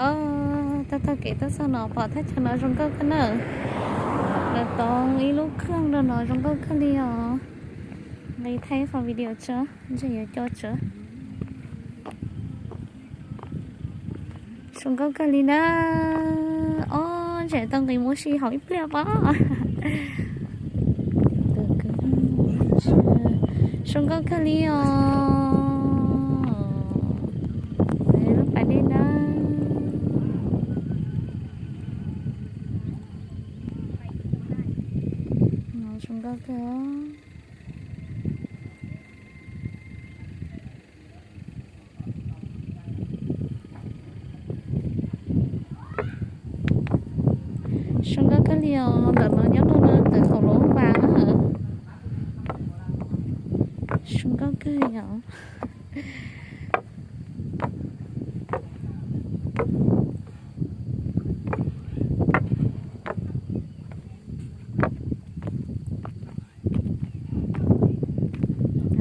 Os, taug taug kev tuaj txog no pom thaj chaw no zoo nkauj kawg na. Lawv tau ib lub khw rau no zoo nkauj kawg li os. Nqis thaij ib qho video tso, ntshe yuav co tso. Zoo nkauj kawg li na. Os, ntshe tau nqis mus ua si hauv ib pliag pob. Zoo nkauj kawg li os. Lub pas dej na. Zoo nkauj kawg. Zoo nkauj kawg li os, ntawm no nyob rau ntawm khov los vas na. Zoo nkauj kawg li os.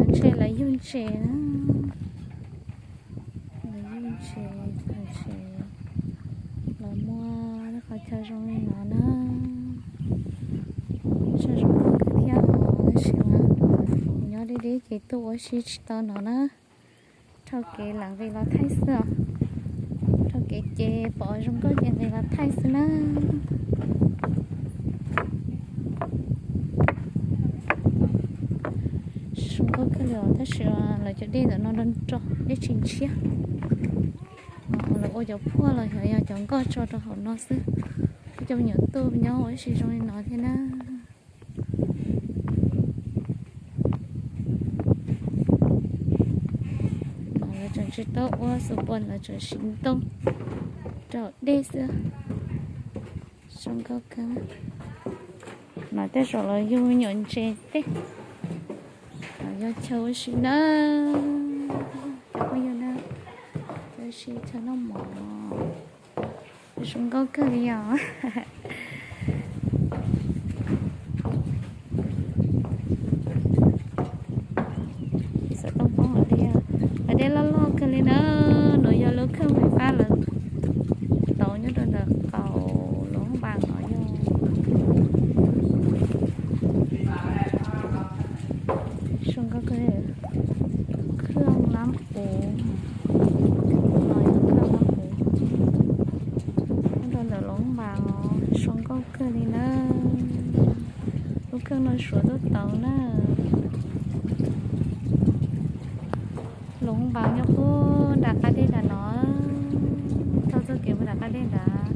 Ntshe lawv yug ntses na. Lawv yug ntses, ntses los muaj qhov chaw zoo li no na. Saib zoo nkauj kawg thiab os, tab sis mas nyob deb deb ces tuaj ua si tsis tau no na. Dhau kev lam nqis los thaij xwb os. Dhau kev ces pom zoo nkauj ces nqis los thaij xwb na. Zoo nkauj kawg li os, tab sis lawv cov dej ntawm no nrog nrog dej tsis ntshiab. Lawv ua cov phuaj los xyov yog cov nkoj tso rau hauv no xwb. Cov me nyuam tuaj nyob ua si zoo li no thiab na. Lawv tseem tsis tau ua xus pos, lawv tseem siv ntoo rau dej xwb. Zoo nkauj kawg. No tej zaum los yug nyuam ntses tej. Yog chaw ua si na, cov phooj ywg na, chaw ua si chaw noj mov. Zoo nkauj kawg li os. Xov tooj poob hauv dej, hauv dej loj loj kawg li na. Nov yog lub khw nqis pab lawv tau nyob rau ntawm qaum Luam Vas no yog. Zoo nkauj kawg, khw lab puv, no yog khw lab puv nyob rau ntawm Luam Vas os. Zoo nkauj kawg li na. Lub khw no Suav tuaj tau na. Luam Vas nyob puag nram qab dej nram no, taug txoj kev mus nram qab dej nrad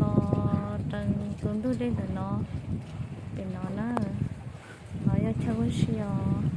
los raws tus ntug dej ntawm no, pem no na. No yog chaw ua si os.